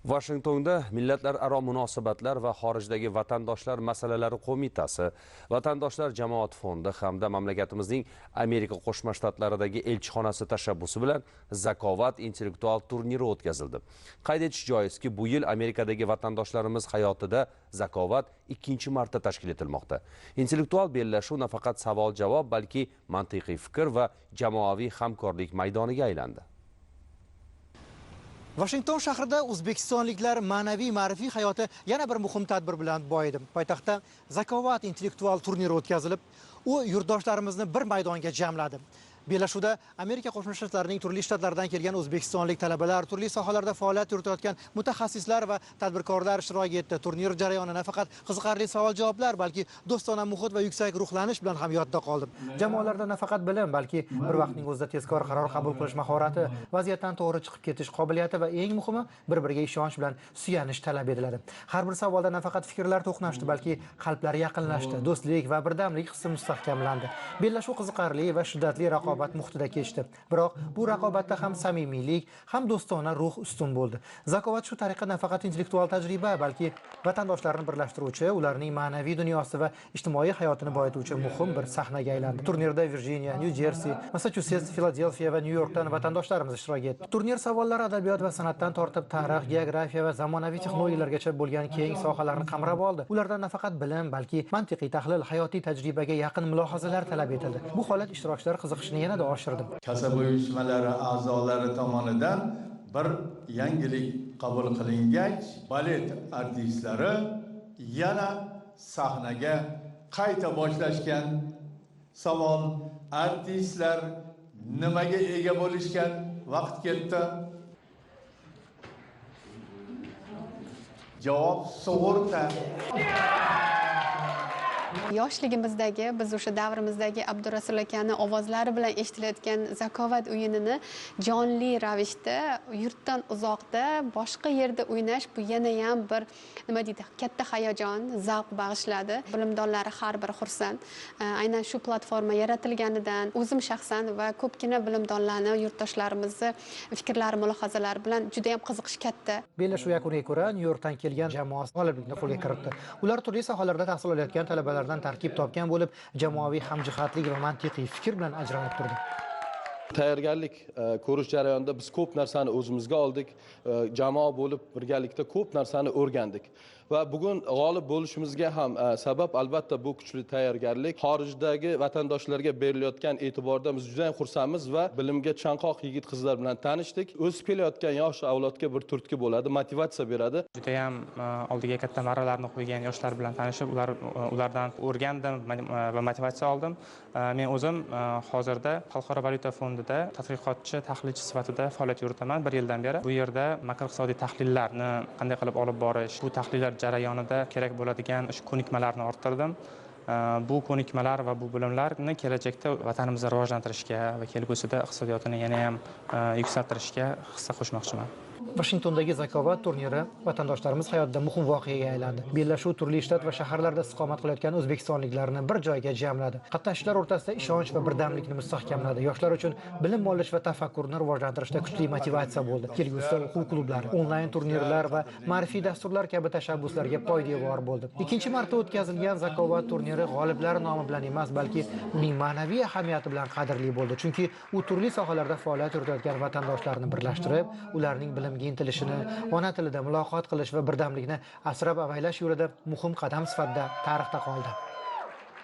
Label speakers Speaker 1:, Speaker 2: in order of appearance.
Speaker 1: Vashingtonda Millatlararo munosabatlar va xorijdagi vatandoshlar masalalari qo'mitasi, Vatandoshlar jamoat fondi hamda mamlakatimizning Amerika Qo'shma Shtatlaridagi elchixonasi tashabbusi bilan Zakovat intellektual turniri o'tkazildi. Qayd etish joizki, bu yil Amerikadagi vatandoshlarimiz hayotida Zakovat ikkinchi marta tashkil etilmoqda. Intellektual bellashuv nafaqat savol-javob, balki mantiqiy fikr va jamoaviy hamkorlik maydoniga aylandi.
Speaker 2: Vashington shahrida o'zbekistonliklar ma'naviy ma'rifiy hayoti yana bir muhim tadbir bilan boyidi. Poytaxtda Zakovat intellektual turniri o'tkazilib, u yurtdoshlarimizni bir maydonga jamladi. Bellashuvda Amerika Qo'shma Shtatlarining turli shtatlaridan kelgan o'zbekistonlik talabalar, turli sohalarda faoliyat yuritayotgan mutaxassislar va tadbirkorlar ishtirok etdi. Turnir jarayoni nafaqat qiziqarli savol-javoblar, balki do'stona muhit va yuksak ruhlanish bilan ham yodda qoldi. Jamoalarda nafaqat bilim, balki bir vaqtning o'zida tezkor qaror qabul qilish mahorati, vaziyatdan to'g'ri chiqib ketish qobiliyati va eng muhimi bir-biriga ishonch bilan suyanish talab etiladi. Har bir savolda nafaqat fikrlar to'qnashdi, balki qalblar yaqinlashdi, do'stlik va birdamlik hissi mustahkamlandi. Bellashuv qiziqarli va shiddatli raqobat muhitida kechdi. Biroq bu raqobatda ham samimiylik, ham do'stona ruh ustun bo'ldi. Zakovat shu tariqa nafaqat intellektual tajriba, balki vatandoshlarni birlashtiruvchi, ularning ma'naviy dunyosi va ijtimoiy hayotini boyituvchi muhim bir sahnaga aylandi. Turnirda Virjiniya, Nyu-Jersi, Massachusets, Filadelfiya va Nyu-Yorkdan vatandoshlarimiz ishtirok etdi. Turnir savollari adabiyot va san'atdan tortib tarix, geografiya va zamonaviy texnologiyalargacha bo'lgan keng sohalarni qamrab oldi. Ulardan nafaqat bilim, balki mantiqiy tahlil, hayotiy tajribaga yaqin mulohazalar talab etildi. Bu holat ishtirokchilar qiziqishini yanada oshirdi.
Speaker 3: Kasaba uyushmalari a'zolari tomonidan bir yangilik qabul qilingach, balet artistlari yana sahnaga qayta boshlashgan. Savol: artistlar nimaga ega bo'lishgan? Vaqt ketdi. Javob: sug'urta.
Speaker 4: Yoshligimizdagi, biz o'sha davrimizdagi Abdurasul akani ovozlari bilan eshitilayotgan Zakovat o'yinini jonli ravishda yurtdan uzoqda boshqa yerda o'ynash bu yana ham bir nima deydi, katta hayajon, zavq bag'ishladi. Bilimdonlari har bir xursand. Aynan shu platforma yaratilganidan o'zim shaxsan va ko'pgina bilimdonlarni, yurtdoshlarimizni fikrlari, mulohazalari bilan juda ham qiziqish katta.
Speaker 2: Bellashuv yakuniga ko'ra Nyu-Yorkdan kelgan jamoa g'oliblikni qo'lga kiritdi. Ular turli sohalarda tahsil olayotgan talabalardan tarkib topgan bo'lib, jamoaviy hamjihatlik va mantiqiy fikr bilan ajralib turdi.
Speaker 5: Tayyorgarlik ko'rish jarayonida biz ko'p narsani o'zimizga oldik, jamoa bo'lib birgalikda ko'p narsani o'rgandik va bugun g'olib bo'lishimizga ham sabab albatta bu kuchli tayyorgarlik. Xorijdagi vatandoshlarga berilayotgan e'tibordan biz juda ham xursandmiz va bilimga chanqoq yigit qizlar bilan tanishdik. O'sib kelayotgan yosh avlodga bir turtki bo'ladi, motivatsiya beradi.
Speaker 6: Juda ham oldiga katta marralarni qo'ygan yoshlar bilan tanishib, ulardan o'rgandim va motivatsiya oldim. Men o'zim hozirda Xalqaro valyuta fondida tadqiqotchi, tahlilchi sifatida faoliyat yuritaman bir yildan beri. Bu yerda makroiqtisodiy tahlillarni qanday qilib olib borish, bu tahlillar jarayonida kerak bo'ladigan o'sha ko'nikmalarni orttirdim. Bu ko'nikmalar va bu bilimlarni kelajakda vatanimizni rivojlantirishga va kelgusida iqtisodiyotini yana ham yuksaltirishga hissa qo'shmoqchiman.
Speaker 2: Vashingtondagi Zakovat turniri vatandoshlarimiz hayotida muhim voqeaga aylandi. Bellashuv turli shtat va shaharlarda istiqomat qilayotgan o'zbekistonliklarni bir joyga jamladi. Qatnashchilar o'rtasida ishonch va birdamlikni mustahkamladi. Yoshlar uchun bilim olish va tafakkurni rivojlantirishda kuchli motivatsiya bo'ldi. Kelgusida o'quv klublari, onlayn turnirlar va ma'rifiy dasturlar kabi tashabbuslarga poydevor bo'ldi. Ikkinchi marta o'tkazilgan Zakovat turniri g'oliblar nomi bilan emas, balki uning ma'naviy ahamiyati bilan qadrli bo'ldi. Chunki u turli sohalarda faoliyat yuritayotgan vatandoshlarni birlashtirib, ularning bilimga intilishini, ona tilida muloqot qilish va birdamlikni asrab avaylash yo'lida muhim qadam sifatida tarixda qoldi.